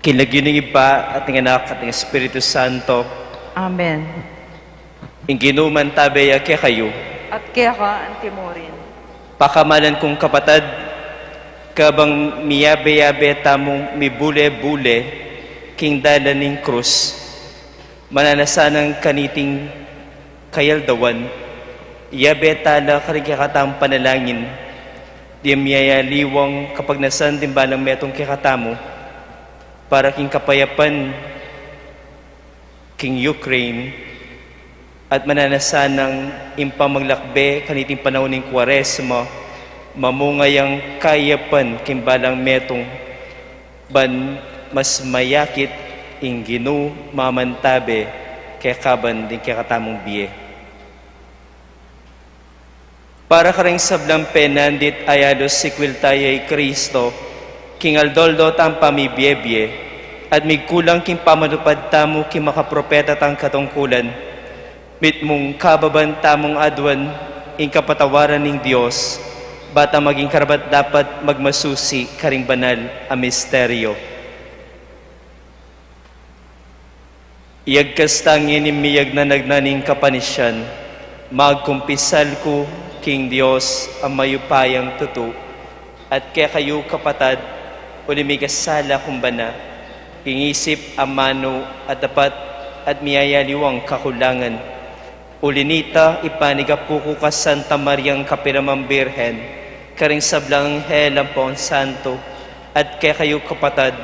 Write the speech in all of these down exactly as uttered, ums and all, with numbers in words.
King lagyu ning Ibpa, at ning Anak, at ning Espiritu Santo. Amen. Ing Ginu mantabe ya kekayu. At keka antimurin. Pakamalan kung kapatad, kabang miyabe-yabe tamung mibule-bule king dalan ning krus, mananasanang kaniting kayaldawan, yabe tala karing kekatamung panalangin, ding miyayaliwang kapagnasan ding balang metung kekatamu, para king kapayapan king Ukraine, at mananasanang ing pamaglakbe kaniting panaun ning Kuaresma, mamunga yang kayapan king balang metung, ban mas mayakit ing Ginu mamantabe kekaban ding kekatamung bie. Para karing sablang penandit a yalus sikwil taya i Kristo, king aldo-aldo tang pamibie-bie, at migkulang king pamanupad tamu king makapropeta tang katungkulan, mitmung kababan tamung aduan ing kapatawaran ning Dios, ba tang maging karapat-dapat magmasusi karing banal a misteryo. Iyagkas ta ngeni ing miyagnanagna ning kapanisian, magkumpisal ku king Dios a mayupayang tutu, at kekayu kapatad, uli mikasala ku bana, king isip, amanu, at dapat, at miyayaliwang kakulangan. Uli nita, ipanigapu ku kang Santa Mariang kapilan man Birhen, karing sablang anghel ampong santo, at kekayu kapatad,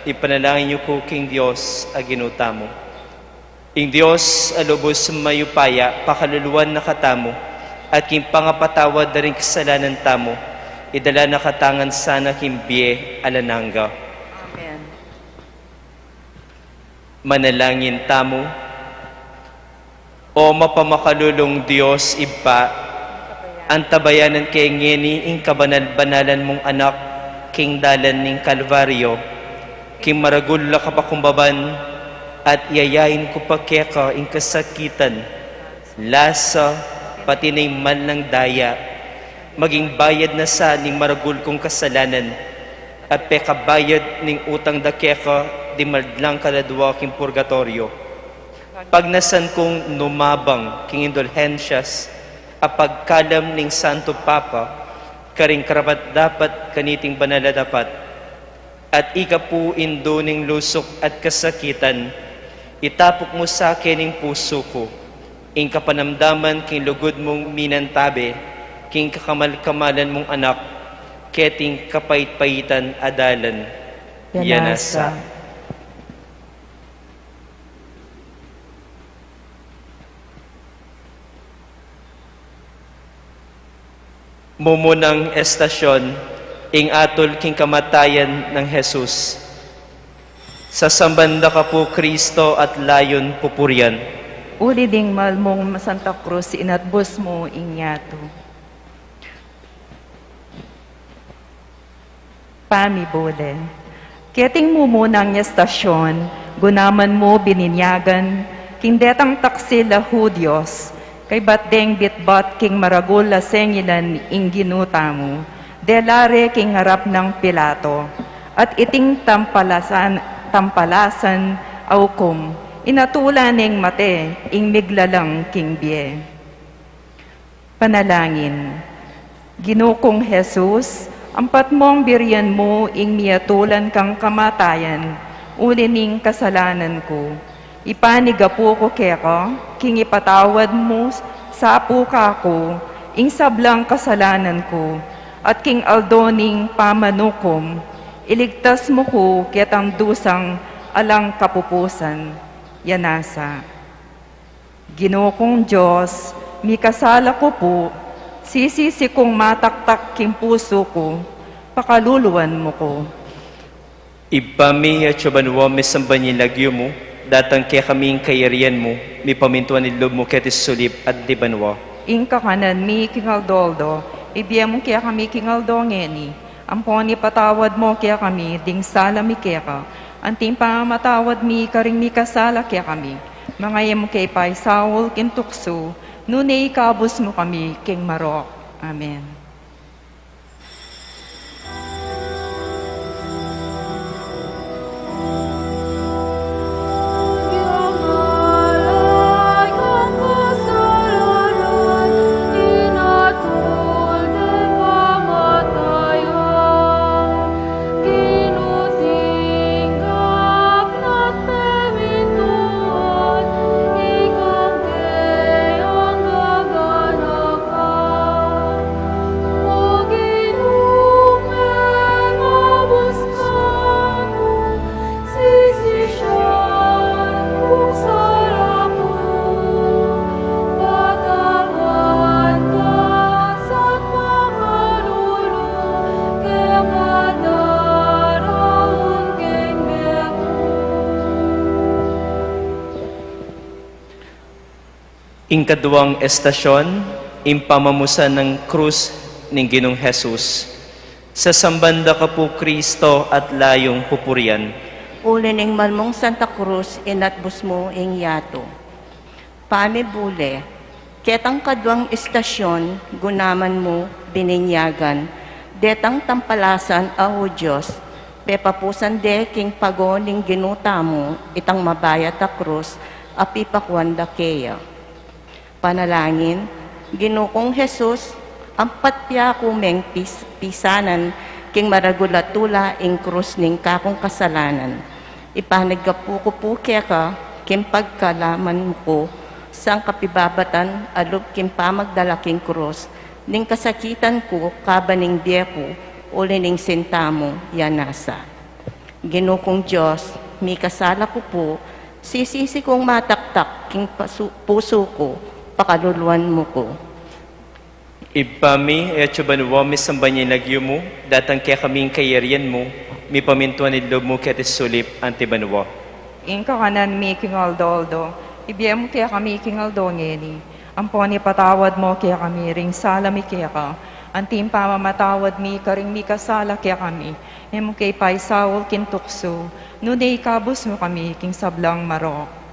ipanalangin yu ku king Dios a Ginu tamu. Ing Dios a lubus mayupaya, pakaluluan na katamu, at king pangapatawad da ring kasalanan tamu, idala na katamu ngan sana king bie alang angga. Amen. Manalangin tamu. O mapamakalulung Dios Ibpa, antabayanan ke ngeni ing kabanal-banalan mung Anak king dalan ning Kalbaryo, king maragul a kapakumbaban, at yayain ku pa keka ing kasakitan, lasa, pati na ing manlang daya, maging bayad na sa ning maragul kung kasalanan, at pekabayad ning utang da keka ding madlang kaladua king purgatoryo. Pagnasan kung numabang king indulhensias a pagkalam ning Santo Papa, karing karapat-dapat kaniting banal a dapat, at ika pu indu ning lusuk at kasakitan, itapuk mu sa keni ing pusu ku, ing kapanamdaman king lugud mung minantabe king kakamal-kamalan mung Anak, keting kapait-paitan a dalan. Yan na sa. Mumunang estasyon, ing atul king kamatayan nang Jesus. Sasamban da ka pu, Kristo, at layun pupurian. Uli ding mal mung Santa Cruz, inatbus mu ing yatu. Pamibule. Keting mumunang estasyon, gunaman mu bininyagan king detang taksil a Hudyos, kaybat deng bitbat king maragul a sengilan ing Ginu tamu, dela re king arap nang Pilato, at iting tampalasan, tampalasan a ukum, inatulan neng mate ing miglalang king bie. Panalangin. Ginu kung Jesus, ampat mung birian mu ing miatulan kang kamatayan, uli ning kasalanan ku. Ipanigapu ku keka, king ipatawad mu sa pu kaku ing sablang kasalanan ku, at king aldo ning pamanukum, iligtas mu ku ketang dusang alang kapupusan. Yan na sa. Ginu kung Dios, mikasala ku pu, sisisi kung mataktak king pusu ku, pakaluluan mu ku. Ibpa mi, atsu ka banua, misamban ya ing lagyu mu, datang kekami ing kayarian mu, mipamintuan ing lub mu keti sulip anti banua. Ing kakanan mi king aldo-aldo, ibie mu kekami king aldo ngeni, ampon ipatawad mu kekami ding sala mi keka, anti ing pamamatawad mi karing mikasala kekami. Manga e mu ke paisaul king tuksu, nune ikabus mu kami king marok. Amen. Ing kaduang estasyon, ing pamamusan ning krus ning Ginung Jesus. Sasamban da ka pu, Kristo, at layung pupurian. Uli ning malmung Santa Cruz, inatbus mu ing yatu. Pamibule, ketang kaduang estasyon, gunaman mu bininyagan detang tampalasan a Hudyos, pepapusan de king pago ning Ginu tamu itang mabayat a krus a pipakuan da keya. Panalangin, Ginu kung Jesus, ampat pia ku meng pis-, pisanan king maragul a tula ing krus ning kakung kasalanan. Ipanagapu ku pu keka king pagkalaman mu ku sang kapibabatan a lub king pamagdala king krus ning kasakitan ku kaban ning bie ku uli ning sinta mu, ya nasa. Ginu kung Dios, mikasala ku pu, sisisi kung mataktak king pasu-, pusu ku, pakaluluan mu ku. Ibpa mi, e atsu banua, misamban ya ing lagyu mu, datang kekami ing kayarian mu, mipamintuan ing lub mu keti sulip anti banua. Ing kakanan mi king aldo-aldo, ibie mu kekami king aldo ngeni, ampon ipatawad mu kekami ring sala mi keka, anti ing pamamatawad mi karing mikasala kekami, e mu ke paisaul king tuksu, nune ikabus mu kami king sablang marok.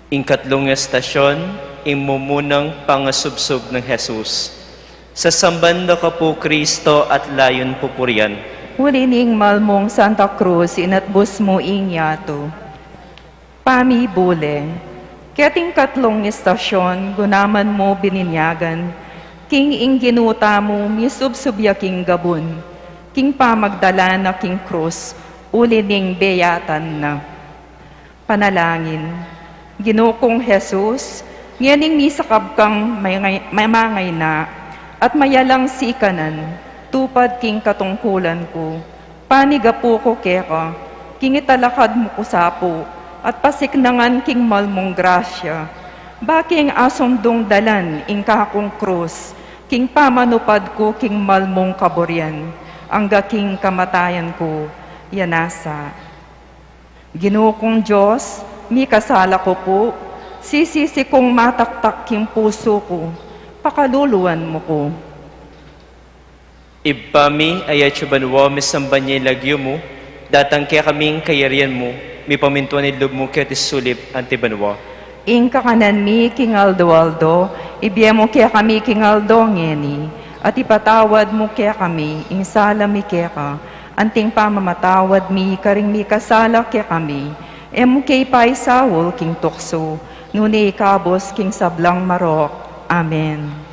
Ing katlung estasyon, ing mumunang pangasubsub nang Jesus. Sasamban da ka pu, Kristo, at layun pupurian. Uli ning malmung Santa Cruz, inatbus mu ing yatu. Pamibule, keting katlung estasyon, gunaman mu bininyagan, king ing Ginu tamu misubsub ya king gabun, king pamagdalan na king krus, uli ning beyatan na. Panalangin. Ginu kung Jesus, ngening misakab kang may-, mamangayna at mayalang sikanan, tupad king katungkulan ku, panigapu ku keka, king italakad mu ku sa pu, at pasiknangan king malmung grasya, ba king asundung dalan ing kakung krus, king pamanupad ku king malmung kaburian, angga king kamatayan ku, ya nasa. Ginu kung Dios, mikasala ku pu, sisisi kung mataktak king pusu ku, pakaluluan mu ku. Ibpa mi, a atsu banua, misamban ya ing lagyu mu, datang kekami ing kayarian mu, mipamintuan ing lub mu keti sulip anti banua. Ing kakanan mi king aldo-aldo, ibie mu kekami king aldo ngeni, at ipatawad mu kekami ing sala mi keka, anting pamamatawad mi karing mikasala kekami, e mu ke ipaisaul king tuksu, nune ikabus king sablang marok. Amen.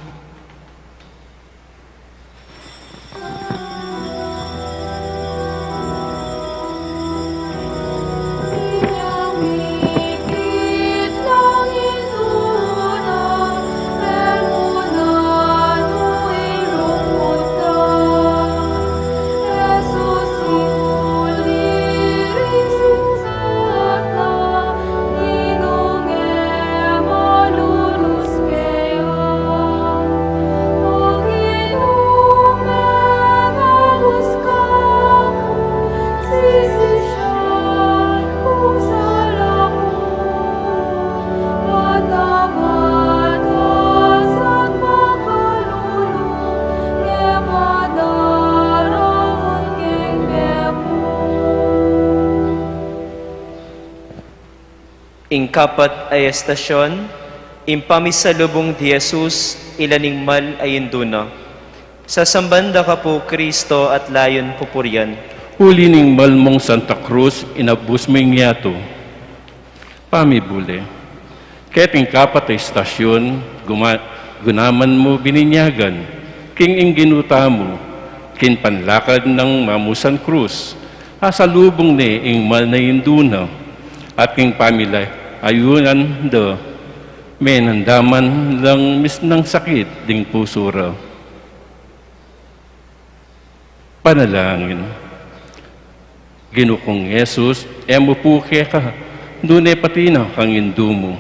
Ing kapat a estasion, ing pamisalubung di Jesus, ila ning mal a indu na. Sasamban da ka pu, Kristo, at layun pupurian. Uli ning mal mung Santa Cruz, inabus mu ing yatu. Pamibule. Keting kapat a istasyun, guma-, gunaman mu bininyagan, king ing Ginu tamu, king panlakad nang mamusan krus, asalubung ne ing mal na indu na, at king pamilayunan da, menandaman lang misnang sakit ding pusu ra. Panalangin. Ginu kung Jesus, e mu pu keka, nune pati na kang indu mu,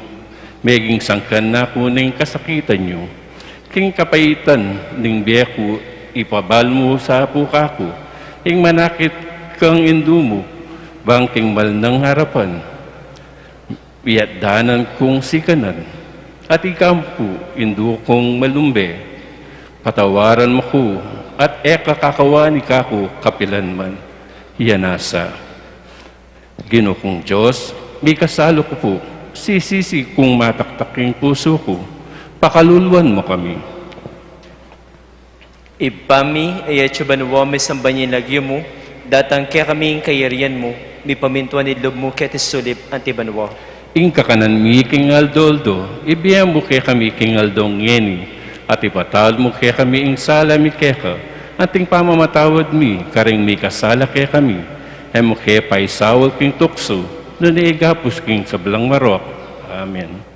meging sangkan na ku ning kasakitan yu. King kapaitan ning bie ku, ipabal mu sa pu kaku ing manakit kang indu mu, bang king mal nang arapan, iat danan kung sikanan, at ikam pu, indu kung malumbe, patawaran mu ku, at e ka kakawani kaku kapilan man. Iya nasa. Ginu kung Dios, mikasala ku pu, sisisi kung mataktak ing pusu ku, pakaluluan mu kami. Ibpa mi, e atsu banua, misamban ya ing lagyu mu, datang kekami ing kayarian mu, mipamintuan ing lub mu keti sulip anti banua. Ing kakanan mi king aldo-aldo, ibie mu kekami king aldo ngeni, at ipatawad mu kekami ing sala mi keka, anting pamamatawad mi karing mikasala kekami. E mu ke paisaul king tuksu, nune ikabus king sablang marok. Amen.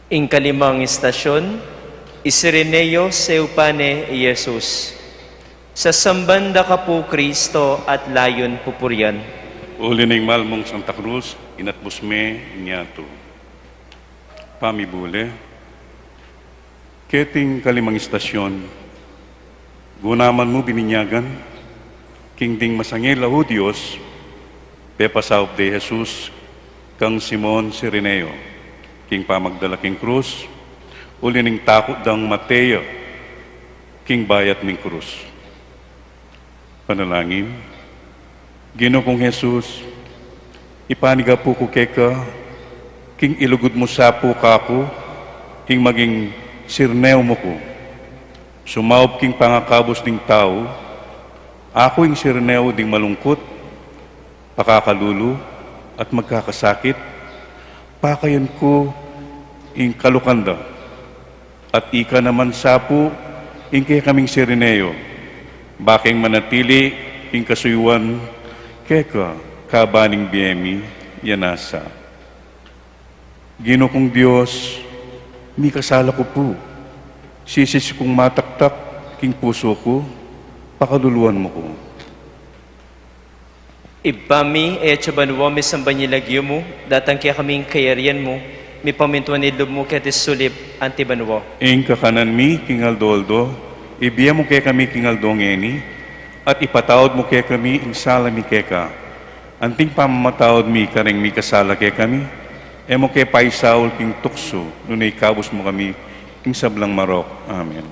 Ing kalimang istasyon, i Cireneo, seupa ne i Jesus. Sasamban da ka pu, Kristo, at layun pupurian. Uli ning mal mung Santa Cruz, inatbus me ing yatu. Pamibule. Keting kalimang istasyon, gunaman mu bininyagan, king ding masangil a Hudios, pepasaup de i Jesus kang Simon Cireneo, king pamagdala king krus, uli ning takut dang mate ya king bayat ning krus. Panalangin. Ginu kung Jesus, ipanigapu ku keka, king ilugud mu sa pu kaku, ing maging Cireneo mu ku. Sumaup king pangakabus ding tau, aku ing Cireneo ding malungkut, pakakalulu, at magkakasakit, pakayan ku ing kalukan da. At ika naman sa pu, ing kekaming Cireneo, ba keng manatili king kasuyuan keka, kabaning bie mi, ya nasa. Ginu kung Dios, mikasala ku pu, sisisi kung mataktak king pusu ku, pakaluluan mu ku. Ibpa mi, e atsu banua, misamban ya ing lagyu mu, datang kekami ing kayarian mu, mipamintuan ing lub mu keti sulip anti banua. Ing kakanan mi king aldo-aldo, ibie mu kekami king aldo ngeni, at ipatawad mu kekami ing sala mi keka, anting pamamatawad mi kareng mikasala kekami, e mu ke paisaul king tuksu, nune ikabus mu kami king sablang marok. Amen.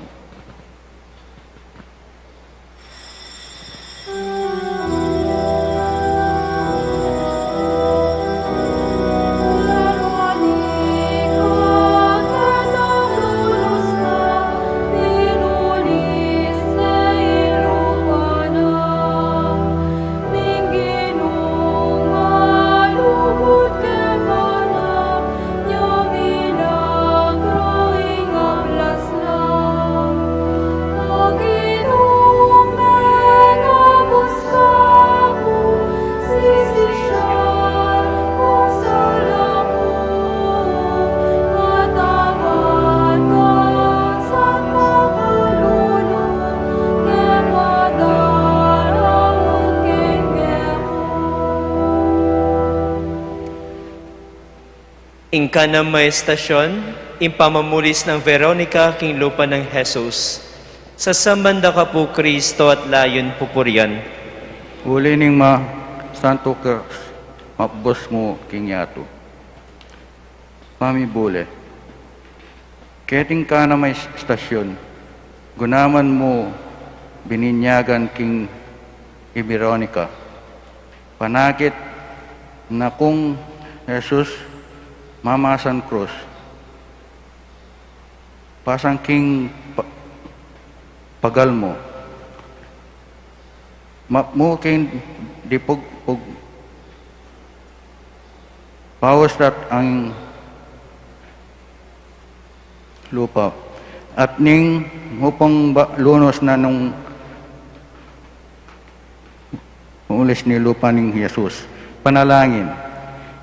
Ing kanam a estasyun, ing pamamulis nang Veronica king lupa nang Jesus. Sasamban da ka pu Kristo at layun pupurian. Uli ning ma-, Santo Cruz, mapbus mu king yatu. Pamibule. Keting kanam a es-, estasyun, gunaman mu bininyagan king i Veronica. Panakit na kung Jesus mamasan krus. Pasang king pa-, pagal mu. Mapmu king dipugpug. Paustat ang lupa. At ning mupung ba-, lunus na nung ulis ni lupa ning Jesus. Panalangin.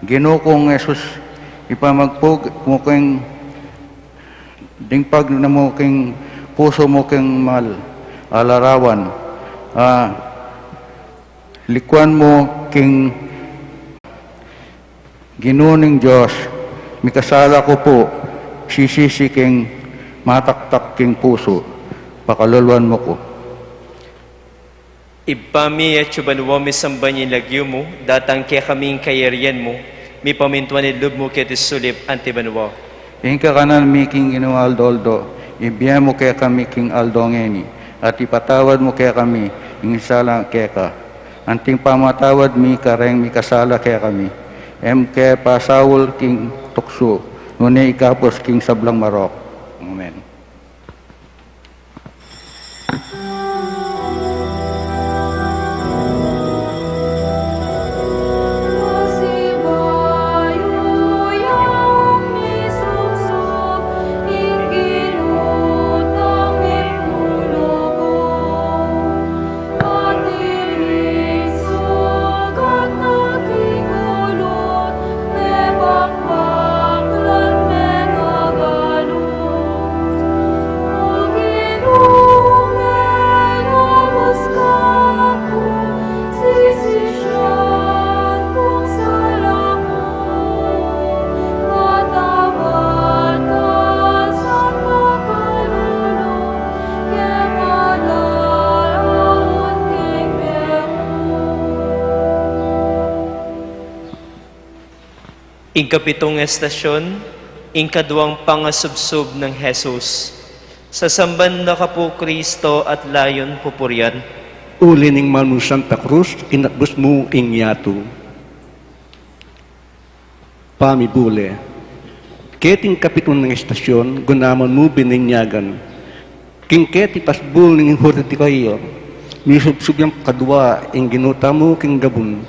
Ginu kung Jesus, ipamagpug mu king dingpag na mu king pusu mu king mal a larawan. Ah, likuan mu king Ginu ning Dios, mikasala ku pu, sisisi king mataktak king pusu, pakaluluan mu ku. Ibpa mi, atsu ka banua, misamban ya ing lagyu mu, datang kekami ing kayarian mu, mipamintuan ing lub mu keti sulip anti banua. Ing kakanan mi king aldo-aldo, ibie mu kekami king aldo ngeni, at ipatawad mu kekami ing sala keka, anti ing pamamatawad mi kareng mikasala kekami. E mu ke pasaul king tuksu, nune ikabus king sablang marok. Amen. Ing kapitung estasyun, ing kaduang pangasubsub nang Jesus. Sasamban da ka pu Kristo at layun pupurian. Uli ning mal mu Santa Cruz, inatbus mu ing yatu. Pamibule. Keting kapitung nang estasyun, gunaman mu bininyagan. King keti pasbul ning hurti kayu, misubsub yang kadua ing Ginu tamu king gabun,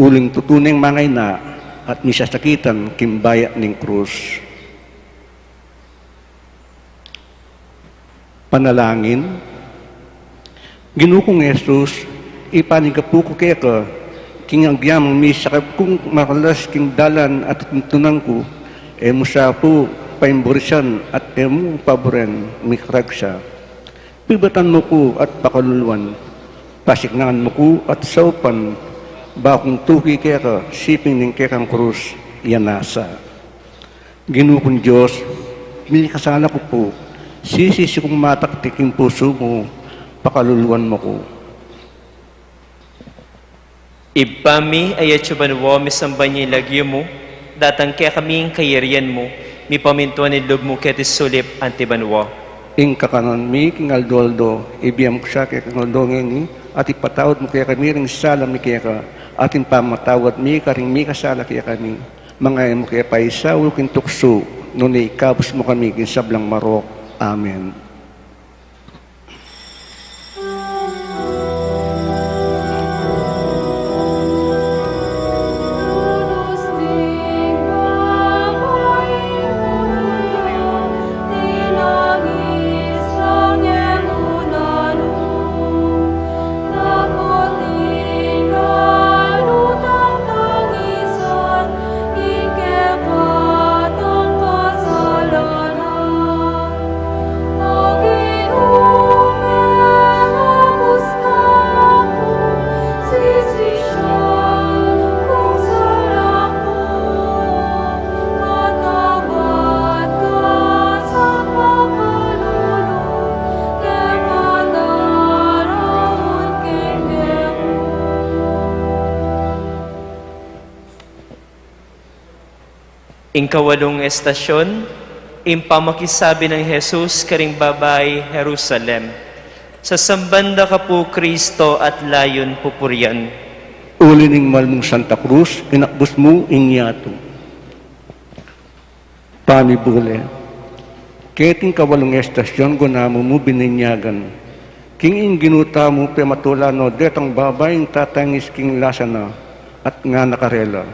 uling tutu neng mangaina at misasakitan king baya ning krus. Panalangin. Ginu kung Jesus, ipanyawad ku keka, king agyang misakab kung maralas king dalan a tutuntunan ku, e mu sa pu paimburisan at e mu paburen, mikarag sa. Pibatan mu ku at pakaluluan, pasiknangan mu ku at saupan, ba kung tuki keka, siping ning kekang krus, iya na sa. Ginu kung Dios, mikasala ku pu, sisisi kung mataktik ing pusu mu, pakaluluan mu ku. Ibpa mi, atsu ka banua, misamban ya ing lagyu mu, datang kekami ing kayarian mu, mipamintuan ing lub mu keti sulip anti banua. Ing kakanan mi king aldo-aldo, ibie mu sa kekami king aldo ngeni, at ipatawad mu kekami ring sala mi keka, at ing pamamatawad mi karing mikasala kekami. Manga e mu ke paisaul king tuksu, nune ikabus mu kami king sablang marok. Amen. Ing kawalung estasyon, ing pamakisabi nang Jesus karing babai Jerusalem, "Sasamban da ka pu, Kristo, at layun pupurian." Uli ning malmung Santa Cruz, inakbus mu ing yatu. Pamibule. Keting kawalung estasyon, gunaman mu bininyagan. King ing Ginu tamu pematula no detang babaing tatangis king lasa na, at ngana karela,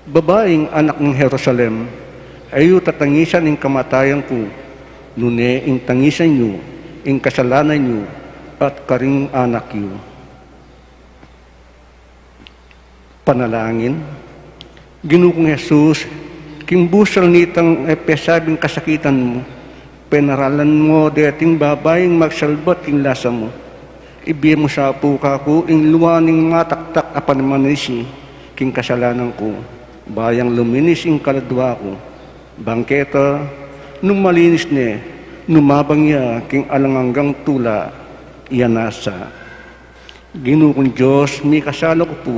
"Babaing anak ning Jerusalem, e yu tatangisan ing kamatayan ku, nune ing tangisan yu ing kasalanan yu at karing anak yu." Panalangin. Ginu kung Jesus, king busal nitang e pesabing kasakitan mu, penaralan mu deting babaing magsalbat king lasa mu. Ibie mu sa pu kaku ing lua ning mataktak a panamanisi king kasalanan ku, ba yang luminis ing kaladua ku. Bang keta, nung malinis ne, numabang ya king alang anggang tula, ya nasa. Ginu kung Dios, mikasala ku pu,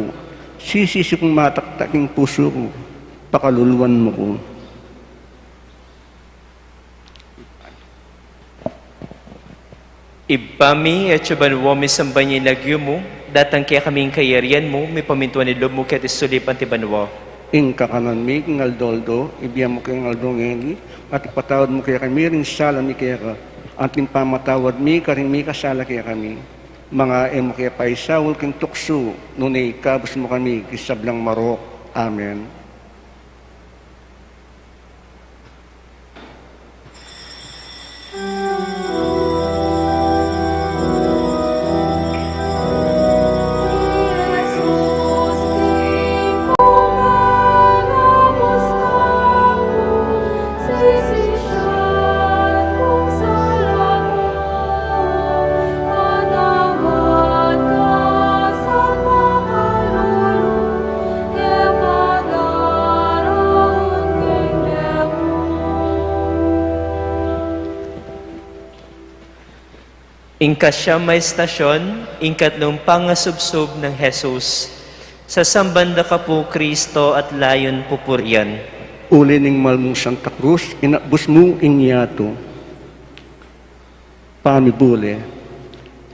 sisisi kung mataktak ing pusu ku, pakaluluan mu ku. Ibpa mi, atsu ka banua, misamban ya ing lagyu mu, datang kekami ing kayarian mu, mipamintuan ing lub mu keti sulip anti banua. Ing kakanan mi king aldo-aldo, ibie mu keng aldo ngeni, at ipatawad mu kekami ring sala mi keka, anti ing pamamatawad mi karing mikasala kekami. Manga e mu ke paisaul king tuksu, nune ikabus mu kami king sablang marok. Amen. Ing kasyam a estasyon, ing katlung pangasubsub nang Jesus. Sasamban da ka pu, Kristo, at layun pupurian. Uli ning malmung Santa Cruz, inakbus mu ing yatu. Pamibule.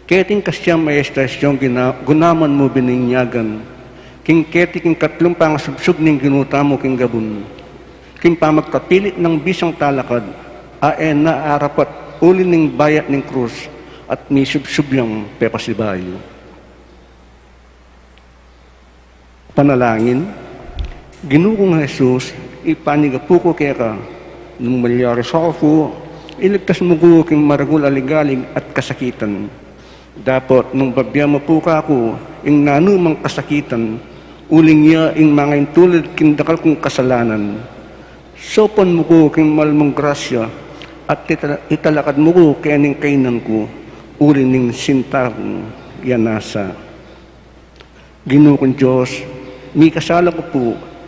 Keting kasyam a estasyong gina-, gunaman mu bininyagan, king keti king katlung pangasubsub ning Ginu tamu king gabun, king pamagkapilit nang bisang talakad, a e na arapat uli ning bayat ning krus, at misubsub yang pepasibayu. Panalangin. Ginu kung Jesus, ipanyawad ku keka, nung malyari sa ku, iligtas mu ku king maragul a ligalig at kasakitan. Dapot nung babie mu pu kaku ing nanumang kasakitan, uling ya ing mangaintulid king dakal kung kasalanan, saupan mu ku king malmung grasya, at itala-, italakad mu ku keni king kainan ku, uli ning sinta kung ya nasa. Ginu kung Dios, mikasala ku pu,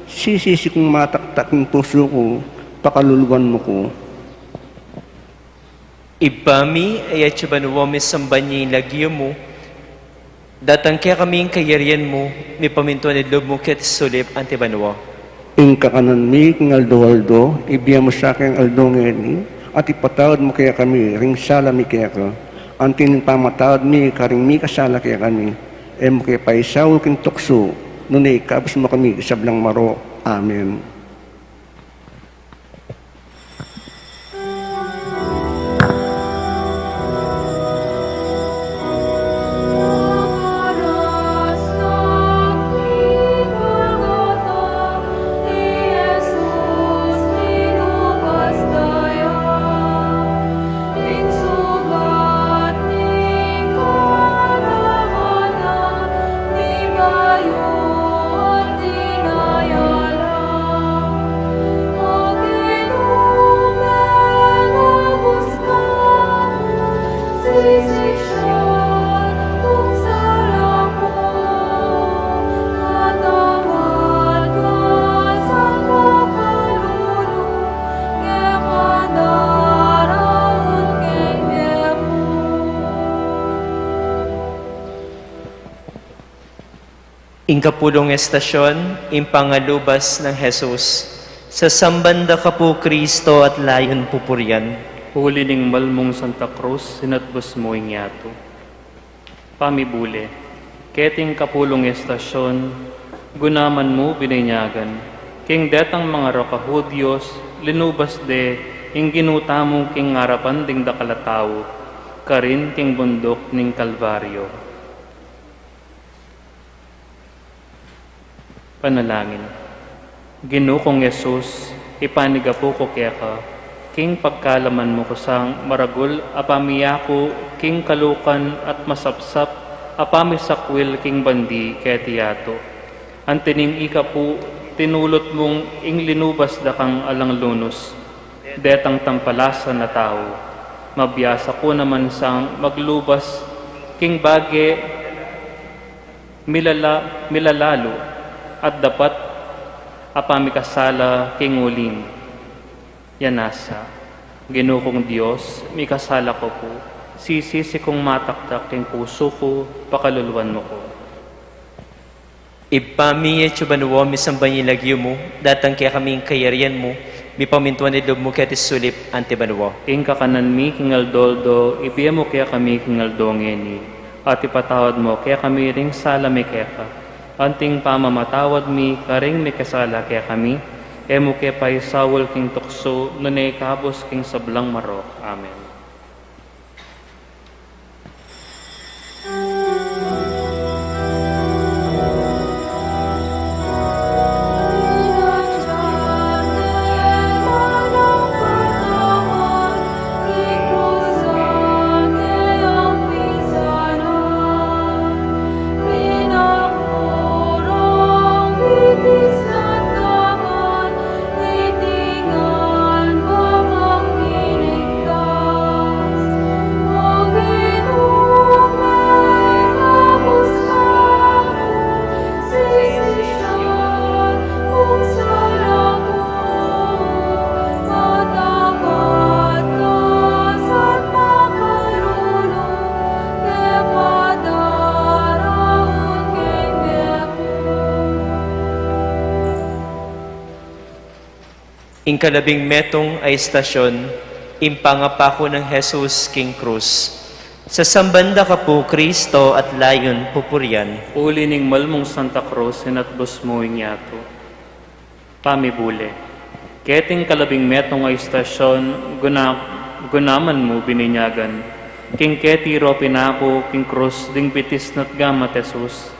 sisisi kung mataktak ing pusu ku, pakaluluan mu ku. Ibpa mi, atsu ka banua, misamban ya ing lagyu mu, datang kekami ing kayarian mu, mipamintuan ing lub mu keti sulip anti banua. Ing kakanan mi king aldo-aldo, ibie mu sa keng aldo ngeni, at ipatawad mu kekami ring sala mi keka, anti ning pamatawad mi karing mikasala kekami. E mu ke paisaul king tuksu, nune ikabus mu kami king sablang marok. Amen. Ing kapulung estasyon, ing pangalubas nang Jesus. Sasamban da ka pu, Kristo, at layun pupurian. Uli ning malmung Santa Cruz, sinatbus mu ing yatu. Pamibule, keting kapulung estasyun, gunaman mu bininyagan king detang mangarakahudyu, linubas de ing Ginu tamu king arapan ding dakal a tau, karin king bunduk ning Kalbaryo. Panalangin. Ginu kung Jesus, ipanigapu ku keka king pagkalaman mu ku sang maragul a pamiyaku king kalukan at masapsap a pamisakwil king bandi keti yatu. Anti ning ika pu, tinulut mung ing linubas da kang alang lunus detang tampalasan a tau. Mabiasa ku naman sang maglubas king bage milala-, milalalu at dapat a pamikasala king uling. Yanasa, Ginu kung Dios, mikasala ku pu, sisisi kung mataktak king pusu ku, pakaluluan mu ku. Ibpa mi, atsu ka banua, misamban ya ing lagyu mu, datang kekami ing kayarian mu, mipamintuan ing lub mu keti sulip anti banua. Ing kakanan mi king aldo-aldo, ibie mu kekami king aldo ngeni, at ipatawad mu kekami ring sala mi keka, anti ing pamamatawad mi karing mikasala kekami, e mu ke paisaul king tuksu, nune ikabus king sablang marok. Amen. Ing kalabing metung a istasyun, ing pangapaku nang Jesus king krus. Sasamban da ka pu, Kristo, at layun pupurian. Uli ning malmung Santa Cruz, sinatbus mu ing yatu. Pamibule. Keting kalabing metung a istasyun, guna-, gunaman mu bininyagan king keti ro pinaku king krus ding bitis na't gamat Jesus.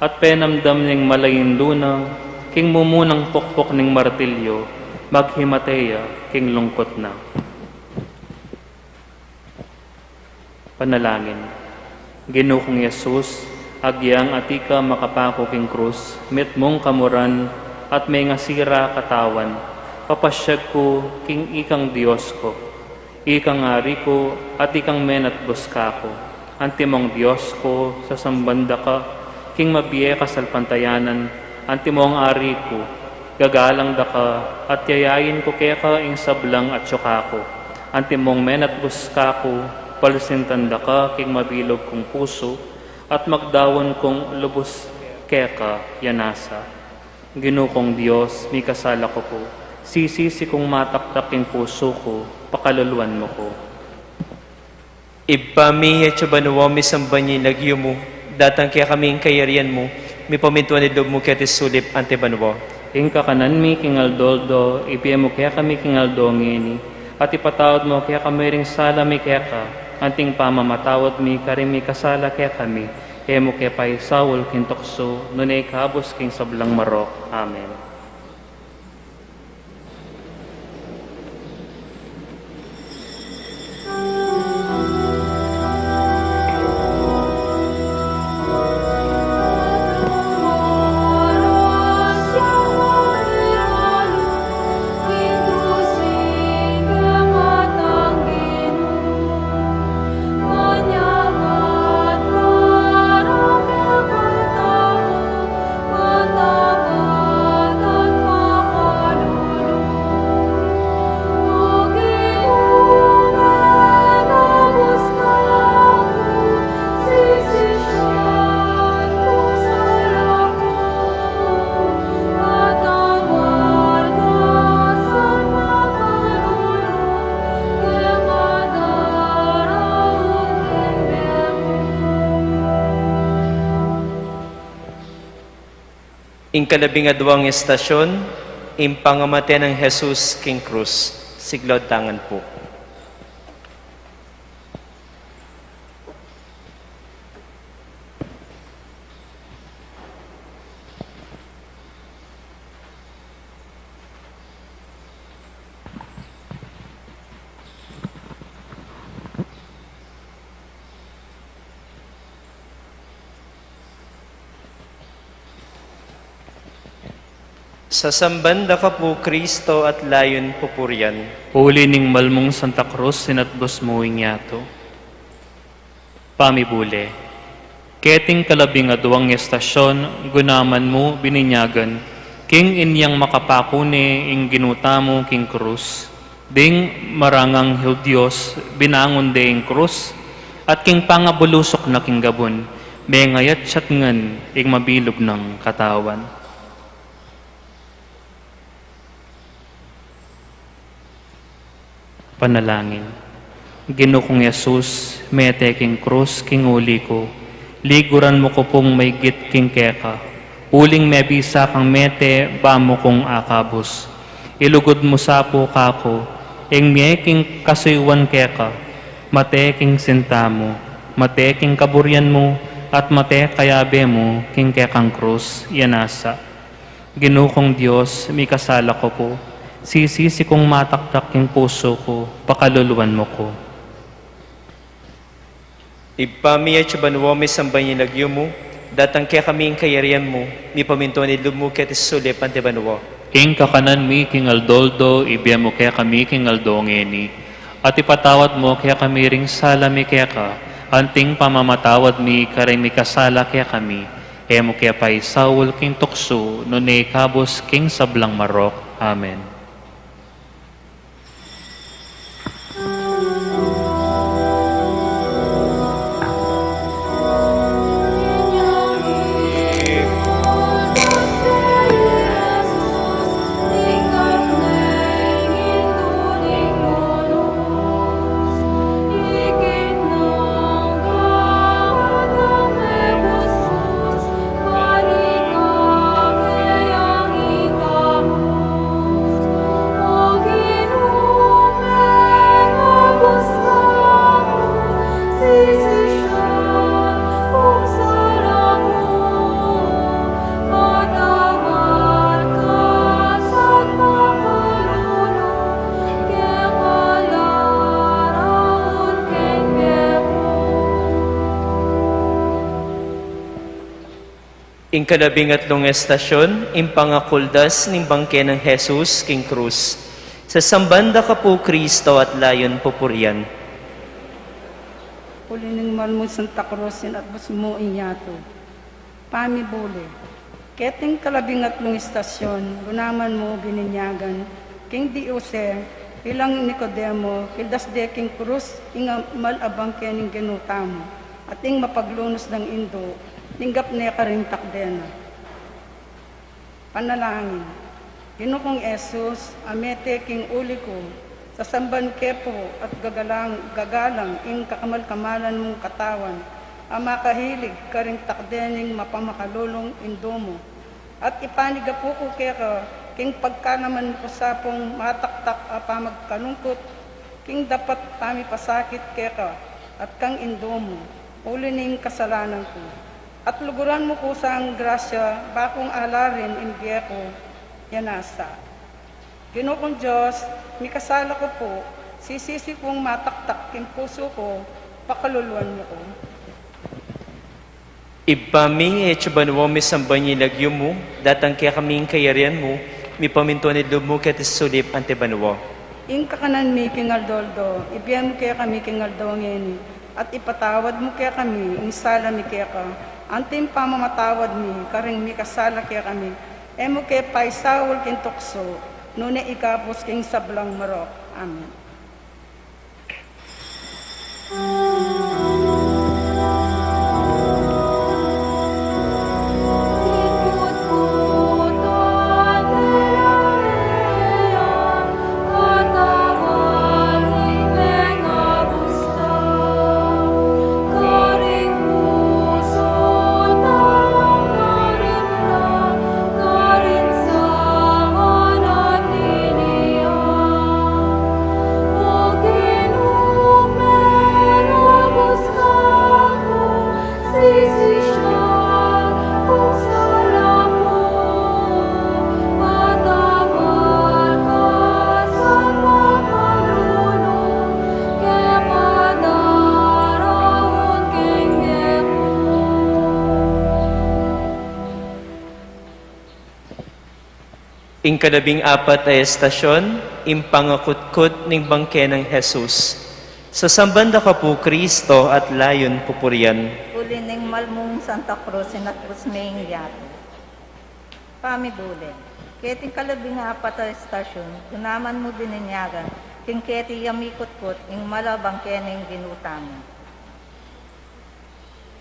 At penamdam ning malayun luna king mumunang pukpuk ning martilyu, maghimate ya king lungkut na. Panalangin. Ginu kung Jesus, agyang atiu ka makapaku king krus, mitmung kamuran at mengasira katawan, papasyag ku king ikang Dios ku. Ikang Ari ku at ikang menatbus kaku. Antimong Dios ku, sasamban da ka king mabie kasalpantayanan. Antimong Ari ku, gagalang da ka at yayain ku keka ing sablang atyu kaku. Antimong menatbus kaku, palsintan da ka king mabilug kung pusu at magdaun kung lubus keka. Yanasa, Ginu kung Dios, mikasala ku pu, sisisi kung mataktak ing pusu ku, pakaluluan mu ku. Ibpa mi, atsu ka banua, misamban ya ing lagyu mu, datang kekami ing kayarian mu, mipamintuan ing lub mu keti sulip anti banua. Ing kakanan mi king aldo-aldo, ibie mu kekami king aldo ngeni, at ipatawad mu kekami ring sala mi keka, anting pamamatawad mi karing mikasala kekami, e mu ke paisaul king tuksu, nune ikabus king sablang marok. Amen. Ing kalabing aduang estasyon, ing pangamate nang Jesus king krus. Siglaud tangan pu. Sasamban da ka pu, Kristo, at layun pupurian. Uli ning mal mung Santa Cruz, inatbus mu ing yatu. Pamibule. Keting kalabing aduang estasyon, gunaman mu bininyagan, king inyang makapaku ne ing Ginu tamu king krus. Ding marangang Dios, binangun de ing krus, at king pangabulusuk na king gabun, mengayat siyat ngan ing mabilug nang katawan. Panalangin. Ginu kung Jesus, mete king krus king uli ku, liguran mu ku pung maigit king keka, uling mebisa kang mete ba mu kung akabus. Ilugud mu sa pu kaku ing mie king kasuyuan keka, mate king sinta mu, mate king kaburian mu, at mate kayabe mu king kekang krus, yanasa. Ginu kung Dios, mikasala ku pu, sisisi kung mataktak king pusu ku, pakaluluan mu ku. Ibpa mi, atsu ka banua, misamban ya ing lagyu mu, datang kekami ing kayarian mu, mipamintuan ing lub mu keti sulip anti banua. Ing kakanan mi king aldo-aldo, ibie mu kekami king aldo ngeni, at ipatawad mu kekami ring sala mi keka, anting pamamatawad mi karing mikasala kekami, e mu ke paisaul king tuksu, nune ikabus king sablang marok. Amen. Ing kalabing atlung estasyon, ing pangakuldas ning bangke nang Jesus king krus. Sasamban da ka pu, Kristo, at layun pupurian. Uli ning mal mung Santa Cruz, inatbus mu ing yatu. Pamibule. Keting kalabing atlung estasyon, gunaman mu bininyagan king diose, bilang Nicodemo, kildas de king krus ing mal a bangke ning Ginu tamu, at ing mapaglunus dang indu, tinggap ne karing takde na. Panalangin. Ginu kung Jesus, a mete king uli ku, sasamban ke pu at gagalang, gagalang ing kakamal-kamalan mung katawan, a makahilig karing takde ning mapamakalulung indu mu. At ipanigapu ku keka king pagkalaman mu ku sa pung mataktak a pamagkalungkut, king dapat pamipasakit keka at kang indu mu, uli ning kasalanan ku. At luguran mu ku sang grasya, ba kung alarin ing bie ku, yanasa. Ginu kung Dios, mikasala ku pu, sisisi kung mataktak king pusu ku, pakaluluan mu ku. Ibpa mi, atsu ka banua, misamban ya ing lagyu mu, datang kekami ing kayarian mu, mipamintuan ing lub mu keti sulip anti banua. Ing kakanan mi king aldo-aldo, ibie mu kekami king aldo ngeni, at ipatawad mu kekami ing sala mi keka, anti ing pamamatawad mi karing mikasala kekami, e mu ke paisaul king tuksu, nune ikabus king sablang marok. Amen. Ing kalabing apat a estasyon, ing pangakutkut ning bangke nang Jesus. Sasamban da ka pu, Kristo, at layun pupurian. Uli ning malmung Santa Cruz, inatbus me ing yatu. Pamibule. Keting kalabing apat a estasyon, gunaman mu bininyagan, king keti ya mikutkut, ing malabang keni ing Ginu tamu.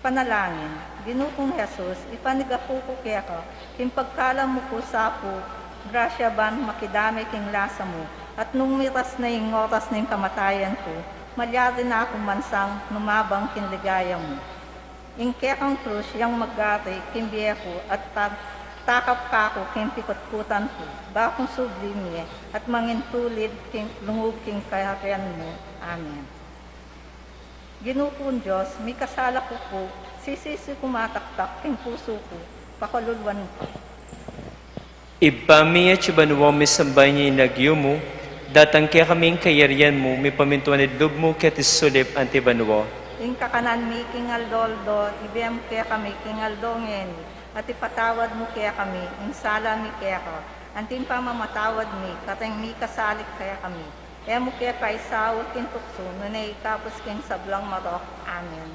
Panalangin. Ginu kung Jesus, ipanigapu ku keka, king pagkalam mu ku sa pu, grasya ban makidame king lasa mu, at nung miras na ing oras ning kamatayan ku, malyari na ku man sang numabang king ligaya mu. Ing kekang krus yang magari king bie ku at ta-, takap kaku king pikutkutan ku, ba kung subli mie at mangintulid king lungub king kayarian mu. Amen. Ginu kung Dios, mikasala ku pu, sisisi kung mataktak king pusu ku, pakaluluan mu ku. Ibpa mi, atsu ka banua, misamban ya ing lagyu mu, datang kekami ing kayarian mu, mipamintuan ing lub mu keti sulip anti banua. Ing kakanan mi king aldo-aldo, ibie mu kekami king aldo ngeni, at ipatawad mu kekami ing sala mi keka, anti ing pamamatawad mi kareng mikasala kekami. E mu ke paisaul king tuksu, nune ikabus king sablang marok. Amen.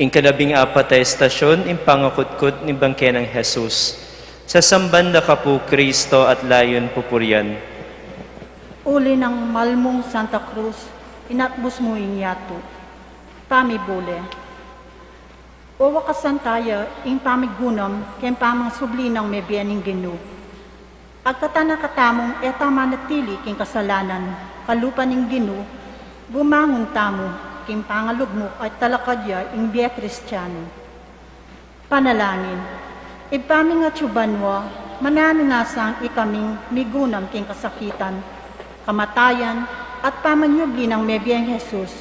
Ing kalabing apat a estasyon, ing pangakutkut ning bangke nang Jesus. Sasamban da ka pu, Kristo, at layun pupurian. Uli nang malmung Santa Cruz, inatbus mu ing yatu. Pamibule. Wawakasan taya ing pamigunam keng pamangsubli nang mebie ning Ginu. Agkatan na katamung e ta manatili king kasalanan, kalupa ning Ginu, bumangun tamu king pangalugmuk at talakad ya ing bie Kristianu. Panalangin. Ibpa ming atsu banua, mananu na sang ikaming migunam king kasakitan, kamatayan, at pamanyubli nang mebieng Jesus.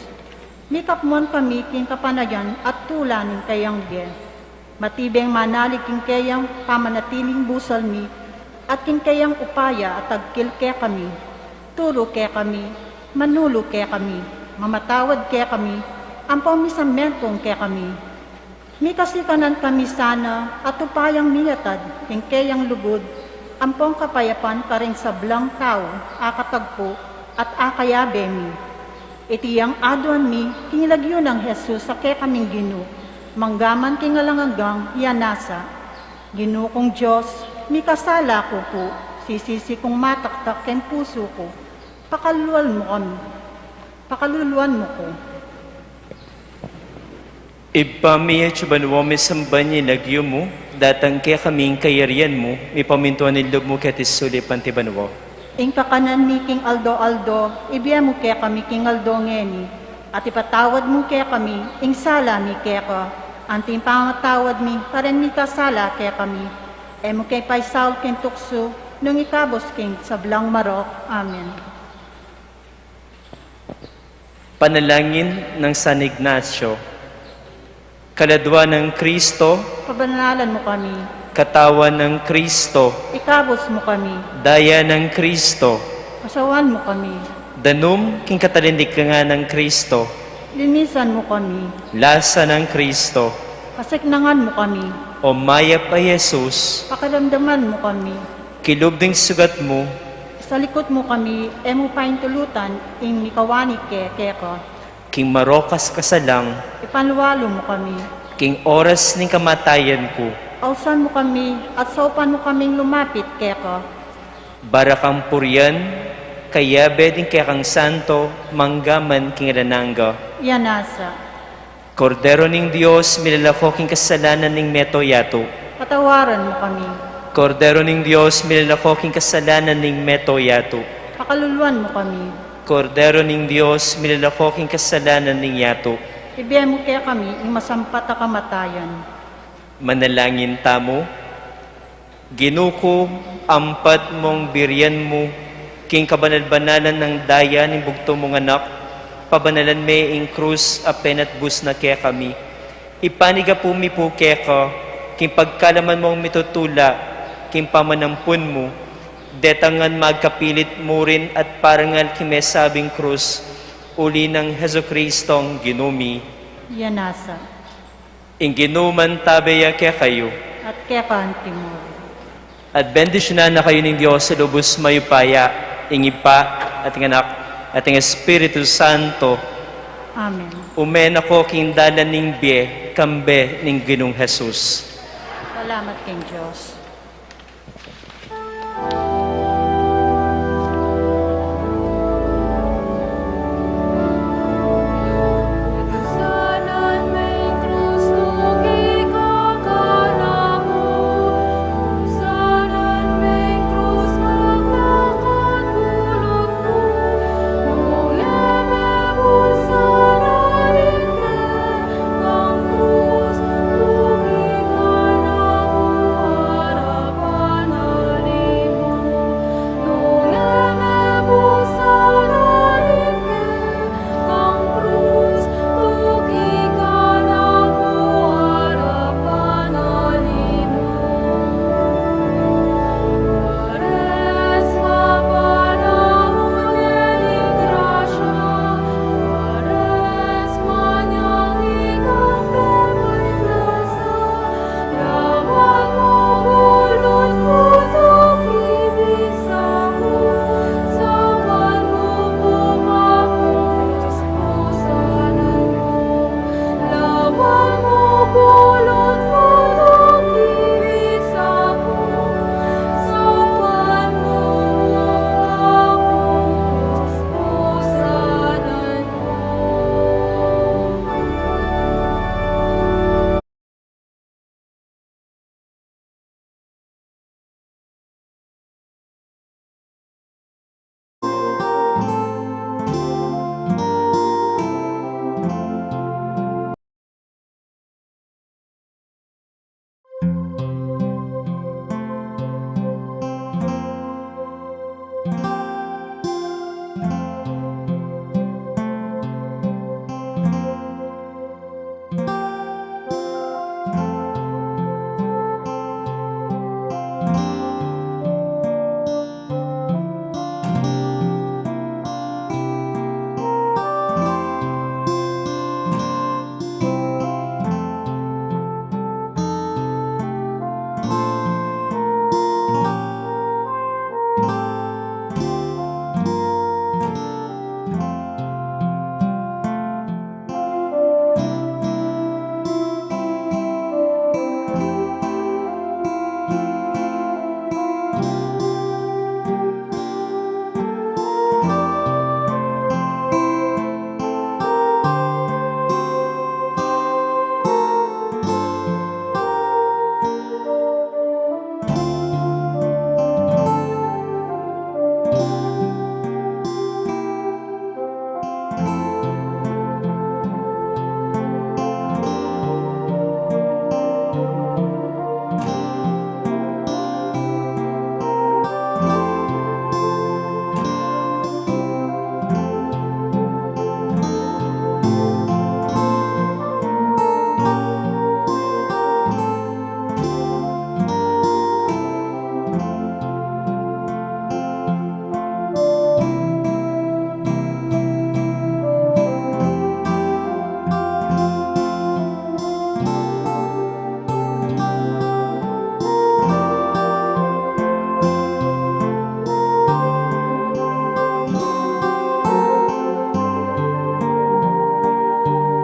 Mikapmuan kami king kapanayan at tula ning keyang bie. Matibeng manalig king keyang pamanatiling busal mi, at king keyang upaya at agkil kekami. Turu kekami, manulu kekami, mamatawad kekami, ampong misamentung kekami. Mikasikanan kami sana at upayang miatad king keyang lugud ampong kapayapan karing sablang tau a katagpu at a kayabe mi. Iti yang aduan mi king lagyu nang Jesus a kekaming Ginu, manggaman king alang anggang ya nasa. Ginu kung Dios, mikasala ku pu, sisisi kung mataktak keng pusu ku, pakaluluan mu kami, pakaluluan mu ku. Ibpa mi, atsu ka banua, misamban ya ing lagyu mu, datang kekami ing kayarian mu, mipamintuan ing lub mu keti sulip anti banua. Ing kakanan mi king aldo-aldo, ibie mu kekami king aldo ngeni, at ipatawad mu kekami ing sala mi keka, anti ing pamamatawad mi kareng mikasala kekami. E mu ke paisaul king tuksu, nune ikabus king sablang marok. Amen. Panalangin nang San Ignacio. Kaladua nang Kristo, pabanalan mu kami. Katawan nang Kristo, ikabus mu kami. Daya nang Kristo, pasawan mu kami. Danum king katalinggangan nang Kristo, linisan mu kami. Lasa nang Kristo, kasiknangan mu kami. O mayap a Jesus, pakiramdaman mu kami. Kilub ning sugat mu, isalikut mu kami, e mu paintulutan ing mikawani ke keka. King marok a kasalang, ipanlualu mu kami. King oras ning kamatayan ku, ausan mu kami at saupan mu kaming lumapit keka. Bara kang purian, Kayabe ding kekang santo, mangga man king alang angga. Iya nasa. Kordero ning Dios, milalako king kasalanan ning meto yatu. Patawaran mo kami. Kordero ning Dios, milalako king kasalanan ning meto yatu. Pakaluluan mo kami. Kordero ning Dios, milalako king kasalanan ning yatu. Ibie mu kekami ing masampat a kamatayan. Manalangin tamu. Ginu ku, ampat mung birian mu king kabanal-banalan a daya ning bugtung mung Anak, pabanalan me ing krus a penatbus na kekami. Ipanyawad mi pu keka, king pagkalaman mung mitutula king pamanampun mu, detang ngan magkapilit murin at parangal king mesabing krus, uli nang Jesucristong Ginu mi. Iya nasa. Ing Ginu mantabe ya kekayu. At keka antimu rin. At bendisyunan na kayu ning Dios a lubus mayupaya, ing Ibpa, at ing Anak, at ing Espiritu Santo. Amen. Ume na ko king dalan ning bie, kambe ning Ginung Jesus. Salamat king Dios.